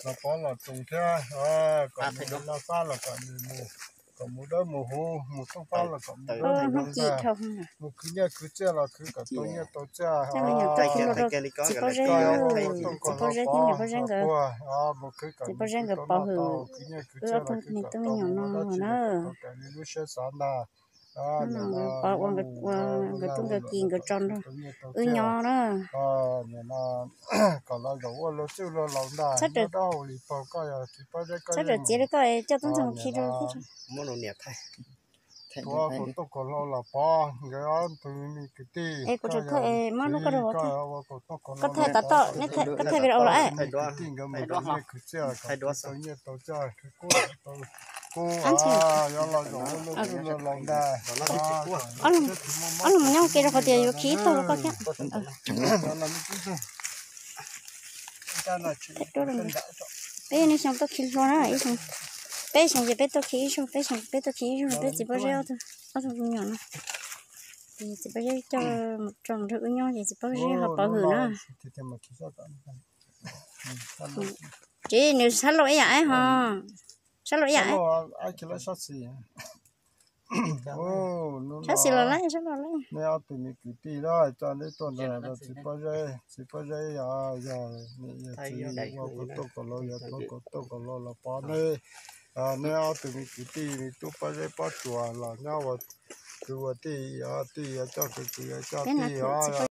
los pov los tsoos thiab, kom nws laj fab los kom nws mus, kom mus dawb mus huv, mus tooj fab los kom mus dawb mus huv ntag. Mus khwv nyiaj khwv txiaj los khwv kom tau nyiaj tau txiaj, txiv Paj Zeb, txiv Paj Zeb nkawd, mus khwv kom mus khwv tau noj tau, khwv nyiaj khwv txiaj los khwv kom tau dab tsi los kom tau raws li lub siab xav ntag. Nkawd tub nkawd ki nkawd tso nrog wb nyob na. Kom los zaum ua luag txwj luag laus ntag, nyob dab hau li paug, koj yog txiv Paj Zeb koj txhob tawm txiav li koj coj tub ntxhais mus khi rau. Tuav kuv tuaj kom hlau los pov nkawd ob tug me kwv tij, kuv tseem thaij, muab lub koj rau, koj thaij tom toj, koj thaij video los. Kwv tij nkawd mus khwv nyiaj khwv txiaj kom tau nyiaj tau txiaj, khwv kub tau kub, yog los zaum ua luag txwj luag laus ntag. Ob leeg mus nyob ua ke rau qhov tias yuav khi ib tug rau koj thiab. Peb yog neeg xyoo tuaj khi hlua na, peb xyoo ces peb tuaj khi ib zaug, peb xyoo peb tuaj khi ib zaug, peb txiv Paj Zeb ob tug me nyuam no. Ces txiv Paj Zeb coj mus tso nrog wb nyob ces txiv Paj Zeb ho pov hwm na. Tsis, nws sab laug ib yam ib ho, sab laug ib yam, sab xis los lawm, sab los lawm. Nej ob tug me kwv tij na, coj neb tuaj nrog txiv Paj Zeb, txiv Paj Zeb yog, yog, yog txiv ua kom tuaj kom laus, yog tuaj kom tuaj kom laus los pov neb. Nej ob tug me kwv tij, tub Paj Zeb Pob Tsuas los nyob ua kwv ua tij, yog tij yuav coj kwv, kwv yuav coj tij os.